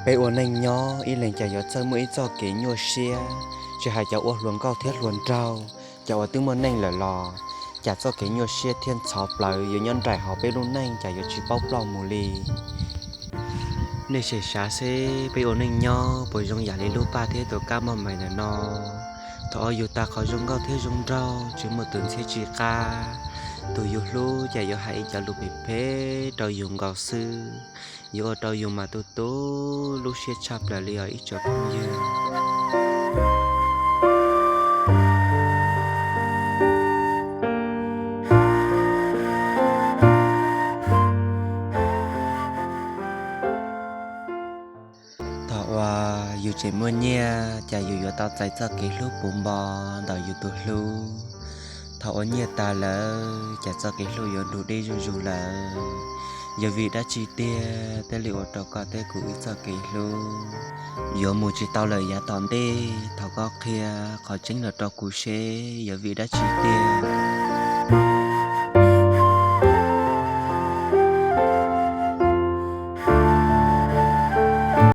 Peb ua neej nyob ib leeg cas yuav txawj muaj ib txoj kev nyuaj siab, tsis hais cov ua hluas nkauj thiab hluas nraug, cov uas twb muaj neej lawm los, cas txoj kev nyuaj siab thiab ntxhov plawv yuav nyob nraim hauv peb lub neej cas yuav tsis paub ploj mus li. Nej sim xav seb peb ua neej nyob puas zoo yam li lub paj thiab tus kab maj mais ntawm no. Thaum uas yus tas qhov zoo nkauj thiab zoo nraug tsis muaj tus ntxhiab tsis qab, tus yus hlub cas yuav hais ib co lus phem phem rau yus nkaus xwb, yuav ua rau yus mas tu tu lub siab tshaj plaws li os ib tsoom phooj ywg. Thaum uas yus tseem muaj nyiaj cas yus yuav tau txais txoj kev hlub puv npo ntawm yus tus hlub. Thaum uas nyiaj tas lawm cas txoj kev hlub yuav nrug deb zuj zus lawm. Yog vim dab tsi tiag thiaj li ua rau koj thiab kuv wb txoj kev hlub yuav mus tsis tau lawm yav tom ntej? Thov koj qhia qhov tseeb los rau kuv seb yog vim dab tsi tiag.